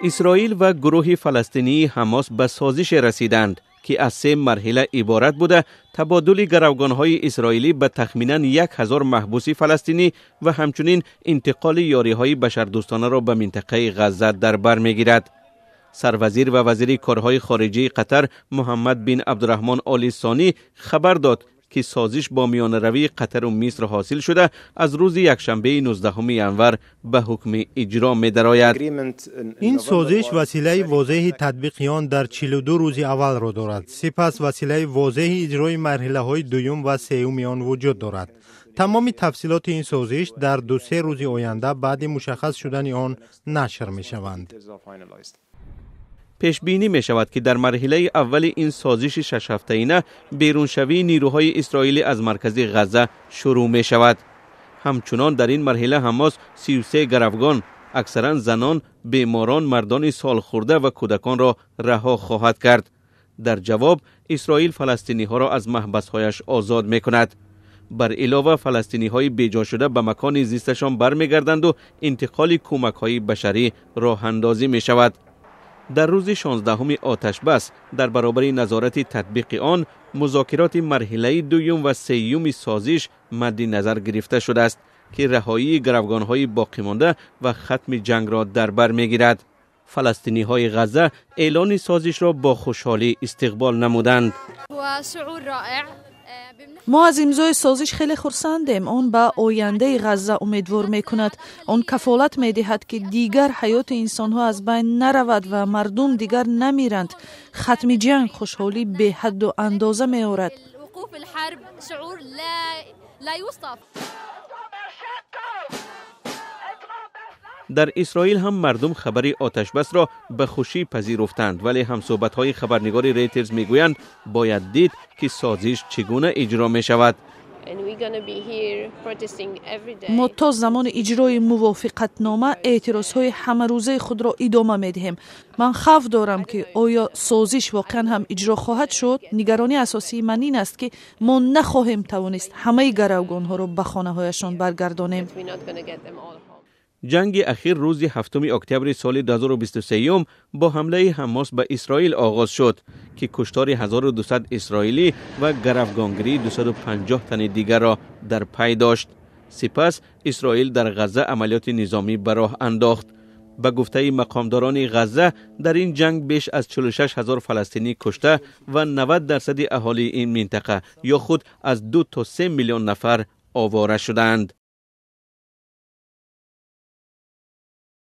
Исроил ва гурӯҳи фаластинии Ҳамос ба созише расиданд, ки аз се марҳила иборат буда, табодули гаравгонҳои исроилӣ ба тахминан 1000 маҳбуси фаластинӣ ва ҳамчунин интиқоли ёриҳои башардӯстонаро ба минтақаи Ғазза дар бар мегирад. Сарвазир ва вазири корҳои хориҷии Қатар Муҳаммад бин Абдураҳмон Оли Сонӣ хабар дод, ки созиш бо миёнаравии Қатару Миср ҳосил шуда, аз рӯзи якшанбеи 19 январ ба ҳукми иҷро медарояд. Ин созиш василаи возеҳи татбиқи он дар 42 рӯзи аввалро дорад. Сипас василаи возеҳи иҷрои марҳилаҳои дуюм ва сеюми он вуҷуд дорад. Тамоми тафсилоти ин созиш дар 2-се рӯзи оянда баъди мушаххас шудани он нашр мешаванд. Пешбинӣ мешавад, ки дар марҳилаи аввали ин созиши шашҳафтаина беруншавии нирӯҳои исроилӣ аз маркази Ғазза шурӯъ мешавад. Ҳамчунон дар ин марҳила Ҳамос 33 гаравгон, аксаран занон, беморон, мардони солхӯрда ва кӯдаконро раҳо хоҳад кард. Дар ҷавоб Исроил фаластиниҳоро аз маҳбасҳояш озод мекунад. Бар илова, фаластиниҳои беҷошуда ба макони зисташон бармегарданду интиқоли кӯмакҳои башарӣ роҳандозӣ мешавад. Дар рӯзи 16-уми оташбас дар баробари назорати татбиқи он музокироти марҳилаи дуюм ва сеюми созиш мадди назар гирифта шудааст, ки раҳоии гаравгонҳои боқимонда ва хатми ҷангро дар бар мегирад. Фаластиниҳои Ғазза эълони созишро бо хушҳолӣ истиқбол намуданд. Мо аз имзои созиш хеле хурсандем. Он ба ояндаи Ғазза умедвор мекунад. Он кафолат медиҳад, ки дигар ҳаёти инсонҳо аз байн наравад ва мардум дигар намиранд. Хатми ҷанг хушҳолӣ беҳадду андоза меорад. Дар Исроил ҳам мардум хабари оташбасро ба хушӣ пазируфтанд, вале ҳамсӯҳбатҳои хабарнигори Рейтерз мегӯянд, бояд дид, ки созиш чӣ гуна иҷро мешавад. Мо то замони иҷрои мувофиқатнома эътирозҳои ҳамарӯзаи худро идома медиҳем. Ман хавф дорам, ки оё созиш воқеан ҳам иҷро хоҳад шуд. Нигаронии асосии ман ин аст, ки мо нахоҳем тавонист ҳамаи гаравгонҳоро ба хонаҳояшон баргардонем. Ҷанги ахир рӯзи 7 октябри соли 2023 бо ҳамлаи Ҳамос ба Исроил оғоз шуд, ки куштори 1200 исроилӣ ва гаравгонгирии 250 тани дигарро дар пай дошт. Сипас Исроил дар Ғазза амалиёти низомӣ ба роҳ андохт. Ба гуфтаи мақомдорони Ғазза, дар ин ҷанг беш аз 46 ҳазор фаластинӣ кушта ва 90% аҳолии ин минтақа ё худ аз 2 то 3 миллион нафар овора шудаанд.